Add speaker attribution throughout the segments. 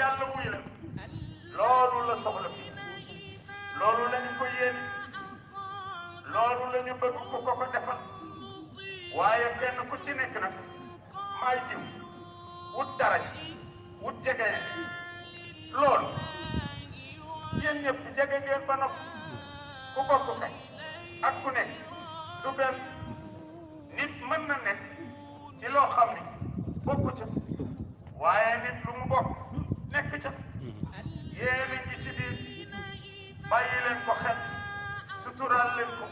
Speaker 1: yàlla wuy la loolu la soxla fi loolu lañu ko yéene loolu lañu bëgg ku ko ko defal waaye kenn ku ci nekk nag may jiw wut dara wut jege loolu yéen ñëpp jege ngeen ba noppi ku bokk kay ak ku nekk du benn nit mën na nekk ci loo xam ni bokku ca waaye nit lu mu bokk nekk ca yéen a ngi ci biir bàyyi leen ko xel suturaal leen ko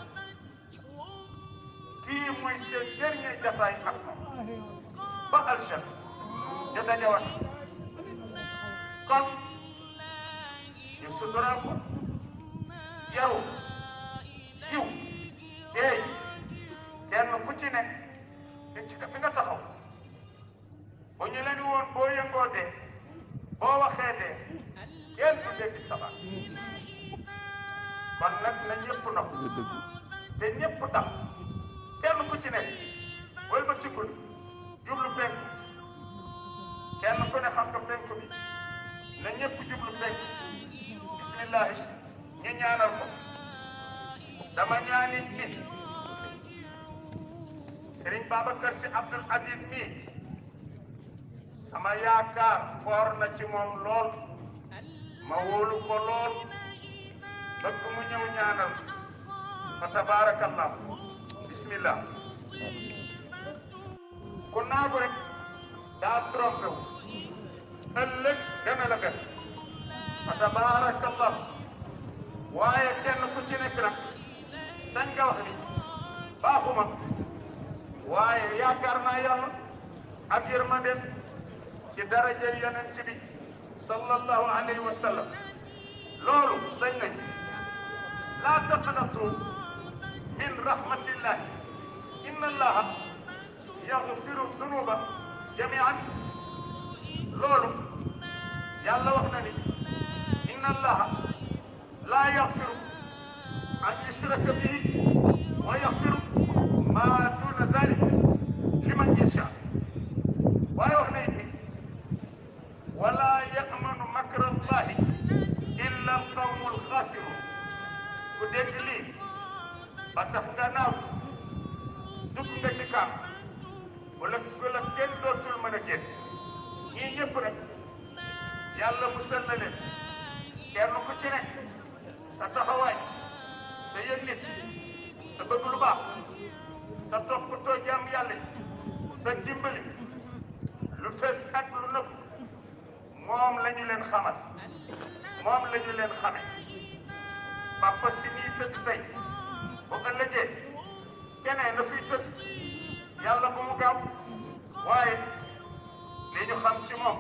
Speaker 1: kii mooy seen dernier jataay ak moom ba aljan ñu dajawaat kon ñu suturaal ko yaru yiw teey kenn ku ci nekk te ci fi nga taxaw bu ñu leen woon boo yëngoo dee boo waxee dee kenn du dégg sabar kon nag na ñëpp ndox te ñëpp dal kenn ku ci nekk wëlbatikul jublu penk kenn ku ne xam nga penk bi na ñëpp jublu penk bismillahi ñu ñaanal ko dama ñaanit ni Serigne Babacar Sy Abdoul Aziz mii sama yaakaar foor na ci moom lool ma wóolu ko lool bëgg mu ñëw ñaanal fa tabarakallah bismillah ku naagu rek daa trompé wu ëllëg dana la gën fa tabarakallah waaye kenn ku ci nekk nag sañ nga wax ni baaxuma waaye yaakaar naa yàlla ak yërmandeem ci daraja yonent bi sallallahu alayhi wa sallam loolu sañ nañ laa taqnatu min rahmatillah inna allaha yaghfiru dunuba jamian loolu yàlla wax na ni inna allaha laa yaghfiru an yushraka bihi wa yaghfiru ma duna dalik liman yasha waaye wax na ni wala ya'manu makra allahi illa alqawmu alxaasirun ku dégg lii ba tax nga naaw dugg nga ci kaam wala la kenn dootul mën a génn ñii ñëpp rek yàlla musal na leen kenn ku ci nekk sa taxawaay sa yëg nit sa bëgg lu baax sa toppatoo jaam yàlla yi sa dimbali lu fees ak lu nëbb moom la ñu leen xamal moom la ñu leen xame papa si nii tëdd tey bu ëllëgee keneen na fiy tëdd yàlla bu mu gaaw waaye li ñu xam ci moom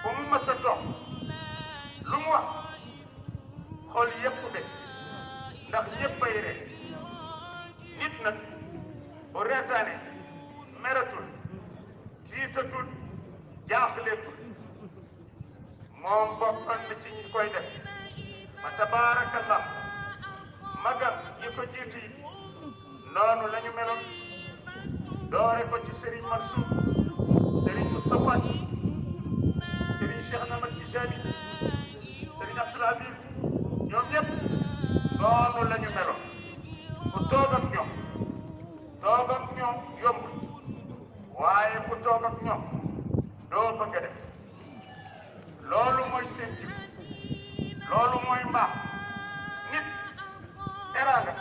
Speaker 1: bu mu mës a toog lu mu wax xool yëpp de ndax ñëpp ay ree nit nag bu reetaane meratul tiitatul jaaxleetul moom bokkoon na ci ñi koy def fa tabaarakallah magam ñi ko jiitu yi noonu la ñu meloon doore ko ci Serigne Mansour Serigne Moustapha Sy Serigne Cheikh Ahmed Tijani Serigne Abdoul Aziz ñoom ñëpp noonu la ñu meloon ku toog ak ñoom yomb waaye ku toog ak ñoom doo bëgg a def loolu mooy seen jikko loolu mooy mbaax nit teraanga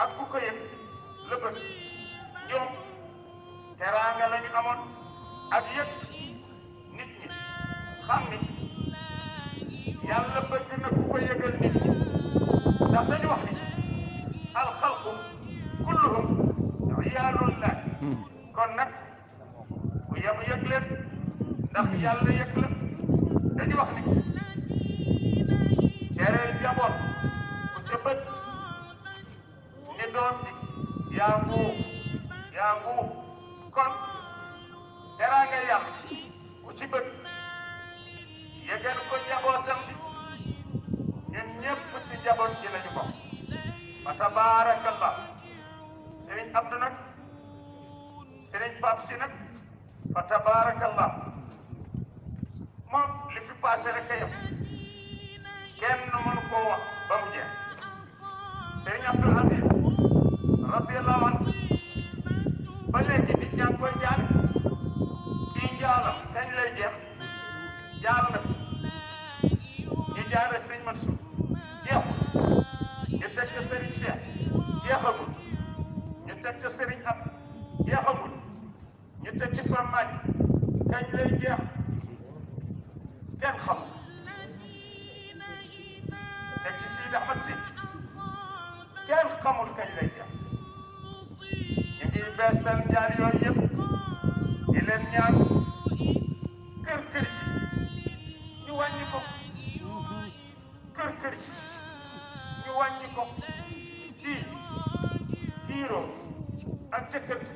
Speaker 1: ak ku ko yëg la bëgg ñoom teraanga la ñu amoon ak yëg nit ñi xam ni yàlla bëgg na ku ko yëgal nit ñi ndax dañu wax ni alxalqu kulluhum iyaalullah kon nag ku yem yëg leen ndax yàlla yëg la dañu wax ni cereel jaboot ku ca bët ni doom ji yaa nguu kon teraanga yàlla ku ci bët yëgal ko njabootam bi ñun ñëpp ci njaboot ji lañu ko fa tabaarakallah Serigne Abdou nag Serigne Pape Sy nag fa tabaarakallah moom moom li fi passé rek a yem kenn mënu koo wax ba mu jeex Serigne Abdoul Aziz radiyallahu anhu ba léegi nit ñaa ngi koy jaale kii njaalam kañ lay jeex jaal na fi ñu jaare Serigne Mansour jeexul ñu teg ca Serigne Cheikh jeexagul ñu teg ca Serigne Ab jeexagul ñu teg ci Pambaaj kañ lay jeex kenn xamul teg ci Sidi Ahmed Si kenn xamul kañ lay jeex ñu ngi beesal njaal yooyu yëpp di leen ñaan kër kër ji ñu wàññi ko kër kër ji ñu wàññi ko kii kiiroo ak jëkkante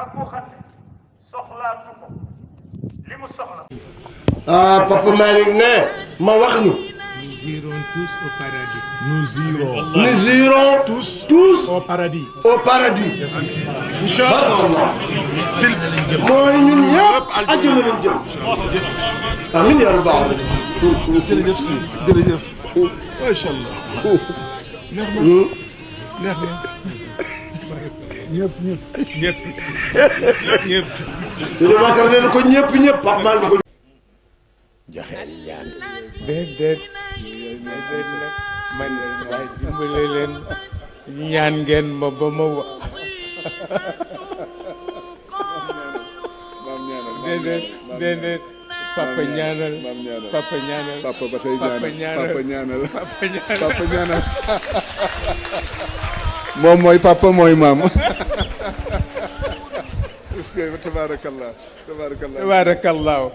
Speaker 1: ak buuxante soxlaatu ko li mu soxla.
Speaker 2: Papa Malick ne ma wax ni.
Speaker 3: Nous irons tous au paradis. Nous irons.
Speaker 2: Nous irons tous
Speaker 3: au paradis.
Speaker 2: Au paradis. Inch'Allah. mooy ñun ñëpp àjjana lañ jëm. amiin yaa rabbal aalamiin.
Speaker 3: jërëjëf si jërëjëf. macha allah. neex na neex na. ñëpp ñëpp ñëpp ñëpp.
Speaker 2: Sëriñ Bakar nee na ko ñëpp ñëpp Papa Malick ko.
Speaker 4: joxeel ñaan déedéet nag man waaye dimbale leen ñaan ngeen ma ba ma wa déedéet papa ñaanal papa ñaanal
Speaker 5: papa ba tey ñaanal papa ñaanal papa ñaanal moom mooy papa mooy maam est-ce que tabaarakallah
Speaker 4: tabaarakallah